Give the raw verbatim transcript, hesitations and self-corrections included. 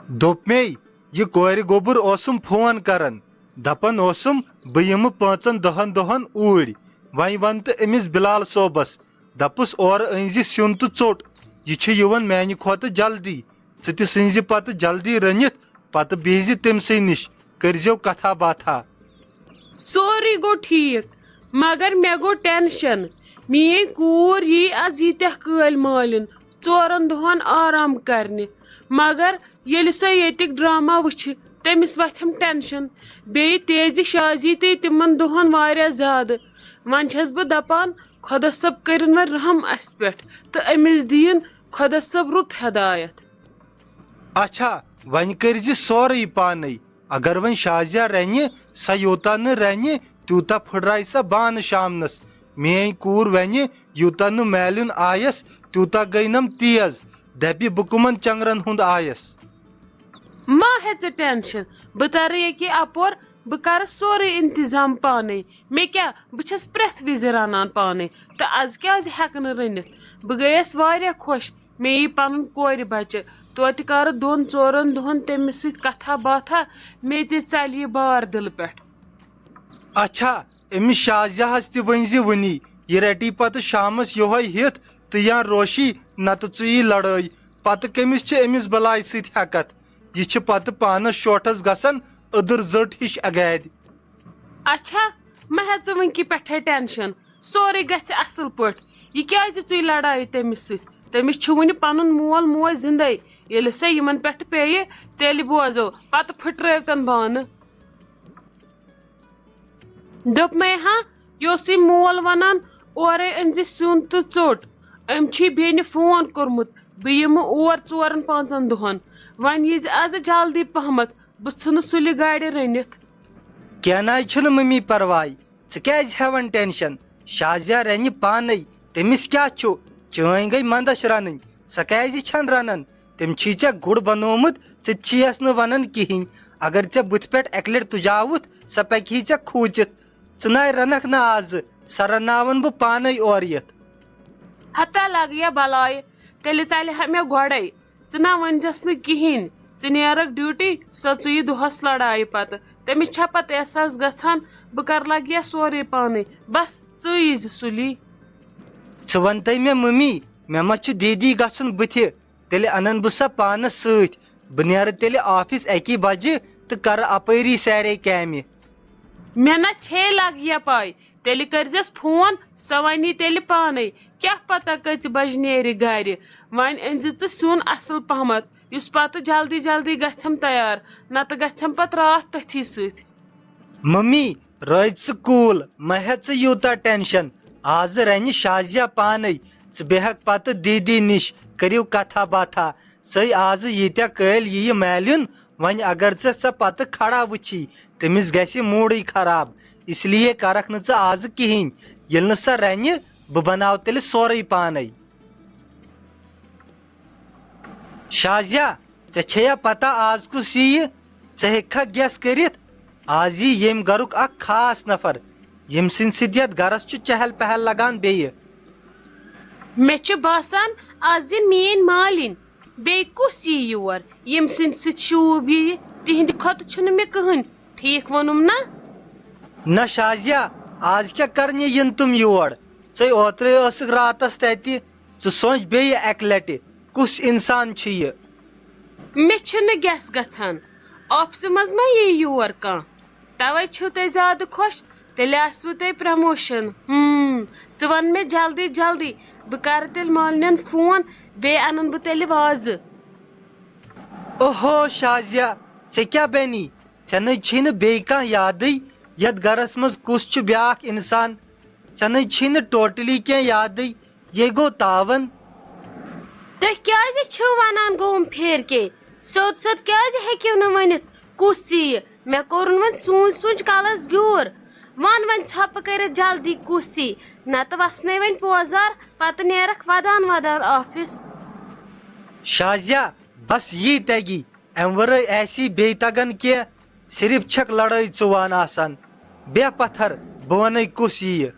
دوٚپ مے، یہِ کورِ گوٚبُر اوسُم فون کران، دپان اوسُم، بہٕ یِمہٕ پانٛژن دہن دۄہن اوٗرۍ۔ وۄنۍ ون تہٕ أمِس بلال صٲبس، دپُس، اورٕ أنۍ زِ سیُن تہٕ ژوٚٹ، یہِ چھُ یِوان میانہِ کھۄتہٕ جلدی۔ ژٕ تہِ سٕنزِ پتہٕ جلدی رٔنِتھ، پتہٕ بیہزِ تٔمۍ سٕے نِش، کٔرزیو کتھا باتھا۔ سورُے گوٚو ٹھیک، مگر مےٚ گوٚو ٹینشن۔ میٲنۍ کوٗر یی از ییٖتیاہ کٲلۍ مٲلِن ژورن دۄہن آرام کرنہِ، مگر ییٚلہِ سۄ ییٚتیُک ڈرامہ وٕچھِ، تٔمِس وۄتھٮ۪م ٹینشن۔ بیٚیہِ تیزِ شازی تہِ تِمن دۄہن واریاہ زیادٕ۔ وۄنۍ چھس بہٕ دپان، خۄدا صٲب کٔرِن وۄنۍ رحم اسہِ پٮ۪ٹھ تہٕ أمِس دِیِن خۄدا صٲب رُت ہدایت۔ اچھا، وۄنۍ کٔرۍ زِ سورُے پانے۔ اگر وۄنۍ شازیا رنہِ، سۄ یوٗتاہ نہٕ رنہِ، تیوٗتاہ پھٕٹراوِ سۄ بانہٕ شامنس۔ میٲنۍ کوٗر ونہِ، یوٗتاہ نہٕ میلُن آیس، تیوٗتاہ گٔے نم تیز۔ دپہِ، بہٕ کٕمن چنگرن ہُند آیس؟ مہ ہےٚ ژٕ ٹینشن، بہٕ ترٕ ییٚکے اپور، بہٕ کرٕ سورُے انتظام پانے۔ مےٚ کیٛاہ، بہٕ چھس پرٛٮ۪تھ وِزِ رنان پانے، تہٕ از کیٛازِ ہٮ۪کہٕ نہٕ رٔنِتھ؟ بہٕ گٔیس واریاہ خۄش، مےٚ یی پنُن کورِ بچہِ۔ توتہِ کرٕ دۄن ژورن دۄہن تٔمِس سۭتۍ کتھا باتھا، مےٚ تہِ ژلہِ یہِ بار دِلہٕ پٮ۪ٹھ۔ اچھا، أمِس شازیاہس تہِ ؤنۍ زِ وُنی، یہِ رٹی پتہٕ شامس یۄہے ہِتھ تہٕ یا روشی، نتہٕ ژُیی لڑٲے۔ پتہٕ کٔمِس چھِ أمِس بلاے سۭتۍ ہٮ۪کتھ؟ یہِ چھِ پتہٕ پانس شوٹھس گژھان، أدٕر زٔٹ ہِش اگادِ۔ اچھا، مہ ہےٚ ژٕ وٕنکہِ پٮ۪ٹھے ٹینشن، سورُے گژھِ اصل پٲٹھۍ۔ یہِ کیٛازِ ژُے لڑایہِ تٔمِس سۭتۍ؟ تٔمِس چھُ وُنہِ پنُن مول موج زندے۔ ییٚلہِ سۄ یِمن پٮ۪ٹھ پیٚیہِ، تیٚلہِ بوزو، پتہٕ پھٕٹرٲوتن بانہٕ۔ دوٚپمَے ہا، یہِ اوسُے مول وَنان، اورَے أنۍ زِ سیُن تہٕ ژوٚٹ۔ أمۍ چھُے بیٚنہِ فون کوٚرمُت، بہٕ یِمہٕ اور ژورَن پانٛژَن دۄہَن۔ وۄنۍ ییٖزِ آزٕ جلدی پہمَتھ، بہٕ ژھٕنہٕ سُلہِ گاڑِ رٔنِتھ۔ کینٛہہ نہ حظ چھُنہٕ مٔمی پرواے، ژٕ کیازِ ہٮ۪وان ٹینشن؟ شازیا رنہِ پانے، تٔمِس کیٛاہ چھُ؟ چٲنۍ گٔے منٛدچھ رنٕنۍ، سۄ کیازِ چھَنہٕ رنان؟ تٔمۍ چھُے ژےٚ گُر بنوومُت، ژٕ تہِ چھِیَس نہٕ ونان کِہینۍ۔ اگر ژےٚ بُتھِ پٮ۪ٹھ اکہِ لٹہِ تُجاوُتھ، سۄ پکہِ ہے ژےٚ کھوٗژِتھ۔ ژٕ ناے رنکھ نہٕ آزٕ، سۄ رنناون بہٕ پانے اورٕ یِتھ۔ ہتا لگیا بلایہِ، تیٚلہِ ژلہِ ہا مےٚ گۄڈے۔ ژٕ نہ ؤنزٮ۪س نہٕ کِہینۍ، ژٕ نیرکھ ڈیوٹی، سۄ ژٕیہِ دۄہس لڑایہِ پتہٕ۔ تٔمِس چھا پتہٕ احساس گژھان، بہٕ کرٕ لگیا سورُے پانے، بس ژٕ ییٖزِ سُلی۔ ژٕ ونتَے مےٚ مٔمی، مےٚ ما چھُ دیدی گژھُن بٕتھِ؟ تیٚلہِ انن بہٕ سۄ پانس سۭتۍ۔ بہٕ نیرٕ تیٚلہِ آفس اکی بجہِ تہٕ کرٕ اپٲری سارے کامہِ۔ مےٚ نہ چھے لگیا پاے، تیٚلہِ کٔرزٮ۪س فون، سۄ ونی تیٚلہِ پانے۔ کیٛاہ پتہ کٔژِ بجہِ نیرِ گرِ۔ وۄنۍ أنزِ ژٕ سیُن اصل پہمتھ، یُس پتہٕ جلدی جلدی گژھٮ۪م تیار، نتہٕ گژھٮ۪م پتہٕ راتھ تٔتھی سۭتۍ۔ ممی، روزِ ژٕ cool، مہ ہےٚ ژٕ یوٗتاہ ٹینشن۔ آزٕ رنہِ شازیا پانے، ژٕ بیہکھ پتہٕ دیدی نِش، کٔرِو کتھا باتھا۔ سۄے آزٕ ییٖتیاہ کٲلۍ یِیہِ مالیُن، وۄنۍ اگر ژےٚ سۄ پتہٕ کھڑا وٕچھی، تٔمِس گژھِ موڈٕے خراب۔ اس لیے کرکھ نہٕ ژٕ آزٕ کِہینۍ۔ ییٚلہِ نہٕ سۄ رنہِ، بہٕ بناو تیٚلہِ سورُے پانے۔ شازیا، ژےٚ چھےٚ پتہ آز کُس یِیہِ؟ ژٕ ہیٚککھا guess کٔرِتھ؟ آز یِیہِ ییٚمہِ گرُک اکھ خاص نفر، ییٚمہِ سٕنٛدِ سۭتۍ یتھ گرس چھُ چہل پہل لگان بیٚیہِ۔ مےٚ چھُ باسان، آز یِن میٲنۍ مالِنۍ۔ بیٚیہِ کُس یِیہِ یور، ییٚمہِ سٕنٛدِ سۭتۍ شوٗب یِیہِ؟ تِہنٛدِ کھۄتہٕ چھُنہٕ مےٚ کٕہٕنۍ۔ ٹھیٖک ووٚنُم نا؟ نہ شازیا، آز کیٛاہ کرنہِ یِن تِم یور؟ ژے اوترے ٲسٕکھ راتس تتہِ، ژٕ سونٛچ بیٚیہِ اکہِ لٹہِ، کُس انسان چھُ یہِ؟ مےٚ چھُنہٕ guess گژھان، آفسہٕ منٛز ما یِیہِ یور کانٛہہ؟ توے چھِو تُہۍ زیادٕ خۄش، تیٚلہِ آسوٕ تۄہہِ promotion۔ ہم، ژٕ وَن مےٚ جلدی جلدی، بہٕ کرٕ تیٚلہِ مالنٮ۪ن فون، بیٚیہِ اَنَن بہٕ تیٚلہِ وازٕ۔ اوہو شازیا، ژےٚ کیٛاہ بنی؟ ژےٚ نَے چھے نہٕ بیٚیہِ کانٛہہ یادٕے، یتھ گرس منٛز کُس چھُ بیٛاکھ انسان؟ ژےٚ نَے چھے نہٕ totally کینٛہہ یادٕے، یے گوٚو تاون۔ تُہۍ کیٛازِ چھِو ونان گوم پھیر کے؟ سیوٚد سیوٚد کیٛازِ ہیٚکِو نہٕ ؤنِتھ کُس یِیہِ؟ مےٚ کوٚرُن وۄنۍ سوٗنچ سوٗنچ کلس گیوٗر۔ ون وۄنۍ ژھۄپہٕ کٔرِتھ جلدی کُس یِیہِ، نتہٕ وسنے وۄنۍ پوزار، پتہٕ نیرکھ ودان ودان آفس۔ شازیا، بس یی تگی، امہِ ورٲے آسی بیٚیہِ تگان کینٛہہ؟ صرف چھکھ لڑٲے ژُوان آسان۔ بیٚہہ پتھر، بہٕ ونَے کُس یِیہِ۔